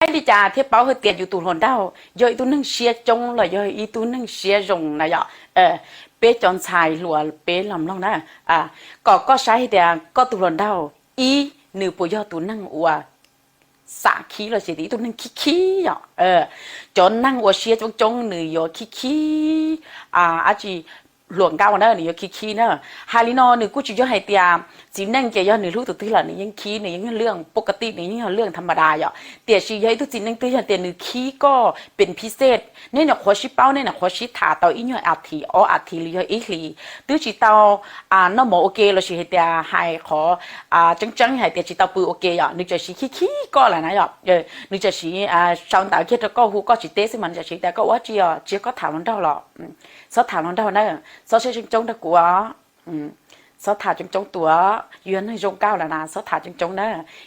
Saib li cas thiaj paub hais tias yus tus hluas nraug yog ib tug neeg siab coob los yog ib tug neeg siab zoo na yom? Peb cov ntxhais hluas peb los mloog na, kom koj saib hais tias koj tus hluas nraug ib, nws puas yog tus neeg uas xam khib los sis ib tug neeg khib khib yom? Cov neeg uas siab coob coob nws yuav khib khib, ab tsi, hluas nkauj na nws yuav khib khib na. Hais li no nws kuj tsis yog hais tias txiv neej ces yog nws hlub tus twg los nws yeej khib, nws yeej yog lwj poj ka tij, nws yeej yog lwj tham ma das yom. Tiam sis yog ib tug txiv neej twg yog tias nws khib koj pes phib xej, nej nyuam qhuav sib paub, nej nyuam qhuav sib tham tau ib nyuag a thiv ob a thiv los yog ib hlis, twb tsis tau noj mov ua ke los sis hais tias hais qhov tseeb tseeb hais tias tsis tau pw ua ke yom, nws tseem siv khib khib koj lawm na yom. Nws tseem siv sau ntawv kiag rau koj hu koj tsis teb xwb mas nws tseem siv tias koj ua dab tsi os, tsis yog koj tham hluas nraug los? Txhob tham hluas nraug na, txhob siab coob coob rau kuv os. Txhob tham coob coob tuaj, yus yog neeg zoo nkauj lawm na, txhob tham coob coob na,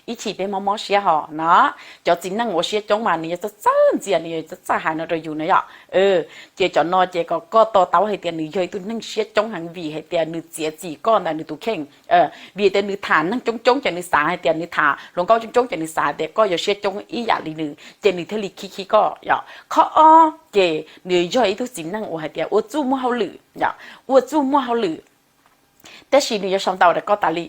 ib chim peb mob mob siab hos no. Cov txiv neej uas siab coob mas nws yuav txawj txawj ntxias, nws yuav txawj txawj hais no rau yus na yom. Ces cov no ces kom koj to taub hais tias nws yog ib tug neeg siab coob heev vim hais tias nws txiav txim koj ntawm nws tus kheej. Vim tias nws tham neeg coob coob ces nws xav hais tias, nws tham hluas nkauj coob coob ces nws xav tias koj yuav siab coob ib yam li nws ces nws thiaj li khib khib koj yom. Qhov ob ces nws yog ib tug txiv neej uas hais tias ua txuj muaj hauj lwm yom, ua txuj muaj hauj lwm. Tab sis nws yuav sau ntawv rau koj tas li,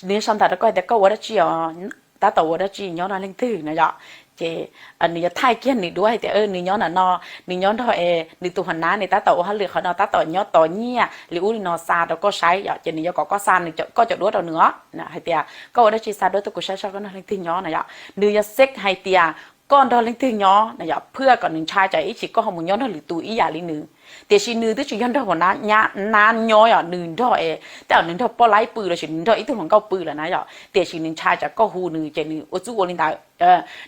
nws yuav sau ntawv rau koj hais tias koj ua dab tsi os, tab tom ua dab tsi, nyob nrog leej twg no yom. Ces nws yuav thaij kiag nws duab hais tias nws nyob nram no, nws nyob nrog es nws tus hauv nab, nws tab tom ua hauj lwm qhov no, tab tom nyob tos nyiaj li ub li no xa rau koj saib yom. Ces nws yuav kom koj xa koj cov duab rau nws os, hais tias koj ua dab tsi xa duab tuaj kuv saib saib koj nrog leej twg nyob no yom. Nws yuav xeb hais tias koj nrog leej twg nyob no yom, phwj kom nws ntshai tsam ib chim koj ho mus nyob nrog lwm tus ib yam li nws. Tiam sis nws twb tsis yog nrog hauv nab nyob yom, nws nrog es tej zaum nws nrog poj laib pw los sis nws nrog ib tug hluas nkauj pw lawm na yom. Tiam sis nws ntshai tsam koj hu nws ces nws ua txuj ua li ntawd.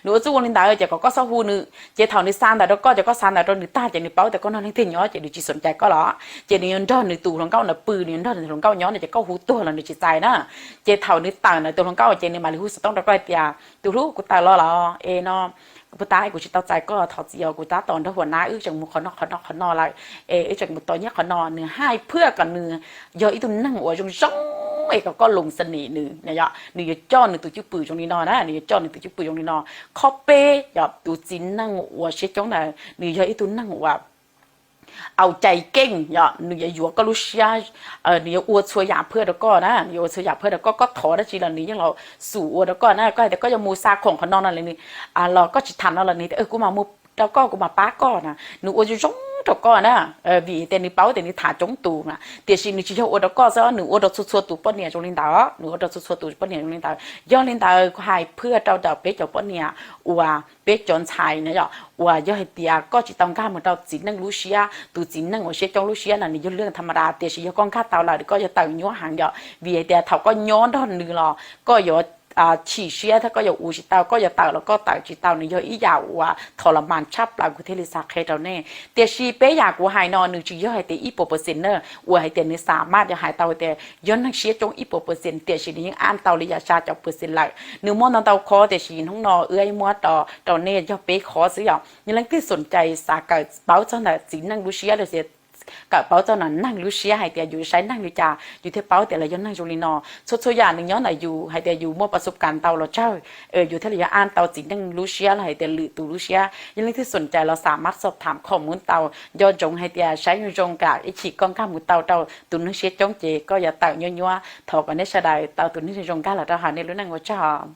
Nws ua txuj ua li ntawd ces kom koj txhob hu nws, ces thaum nws xa ntawv rau koj ces koj xa ntawv rau nws tag ces nws paub tias koj nrog leej twg nyob ces nws tsis xom cai koj los, ces nws yuav nrog nws tus hluas nkauj ntawd pw, nws yuav nrog nws hluas nkauj nyob no ces koj hu tuag los nws tsis txais na. Ces thaum nws tawm ntawm tus hluas nkauj ces nws mam li hu xov tooj rau koj hais tias tus hlub, kuv tawm los los es no, puag ta kuv tsis tau txais koj, thov txim os, kuv tab tom nrog hauv nab, wb tseem mus qhov no qhov no qhov no lawm es wb tseem mus tos nyiaj qhov no. Nws hais phwj kom nws yog ib tug neeg uas zoo zoo es kom koj loo xa nim nws, nws yuav coj nws tus cwj pwm zoo li no na, nws yuav coj nws tus cwj pwm zoo li no. Qhov peb yog tus txiv neej uas siab coob ntawd nws yog ib tug neeg uas au cai keej yom, nws yuav yuav koj lub siab, nws yuav ua txhua yam phwj rau koj na, nws yuav ua txhua yam phwj rau koj, koj thov dab tsi los nws yeej los xum ua rau koj na. Koj hais tias koj yuav mus xa khoom qhov no no los nws, los koj tsis tham no los nws tias kuv mam mus rau koj, kuv mam pab koj na, nws ua zoo zoo rau koj na. Vim tias nws paub tias nws tham coob tus na, tiam sis nws tsis yog ua rau koj xwb, nws ua rau txhua txhua tus poj niam zoo li ntawd, nws ua rau txhua txhua tus poj niam zoo li ntawd. Yog li ntawd kuv hais phwj rau rau peb cov poj niam uas peb cov ntxhais na yom, uas yog hais tias koj tsis tau nkag mus rau txiv neej lub siab, tus txiv neej uas siab coob lub siab no nws yog lwj tham ma das, tiam sis yog koj nkag tau lawm koj yuav tawm nyuaj heev yom. Vim hais tias thaum koj nyob nrog nws los koj yuav chim siab thiab koj yuav ua tsis tau, koj yuav tawm los koj tawm tsis tau, nws yog ib yam uas thov los mas tshaj plaws kuv thiaj li xav qhia rau nej. Tiam sis peb yam kuv hais no nws tsis yog hais tias ib puas percent na, uas hais tias nws xam maj yuav hais tau tias yog neeg siab coob ib puas percent, tiam sis nws yeej an tau li yam xya caum percent lawm. Nws muaj ntau ntau qhov, tiam sis hnub no wb muab rau rau nej yog peb qhov xwb yom. Yog leej twg xom cai xav kawm paub txog ntawm txiv neej lub siab los sis kawm paub txog ntawm neeg lub siab hais tias yus saib neeg li cas yus thiaj paub tias lawv yog neeg zoo li no. Txhua txhua yam nws nyob ntawm yus, hais tias yus muaj pas xub kas ntau los tsawg, yus thiaj li yuav an tau txiv neej lub siab los hais tias lwm tus lub siab. Yog leej twg xom cai los xam maj xob tham khom muv tau, nco ntsoov hais tias saib zoo zoo kam ib chim koj nkag mus tau rau tus neeg siab coob ces koj yuav tawm nyuaj nyuaj. Thov kom nej sawv daws tau tus neeg zoo zoo nkag los rau hauv nej lub neej, ua tsaug.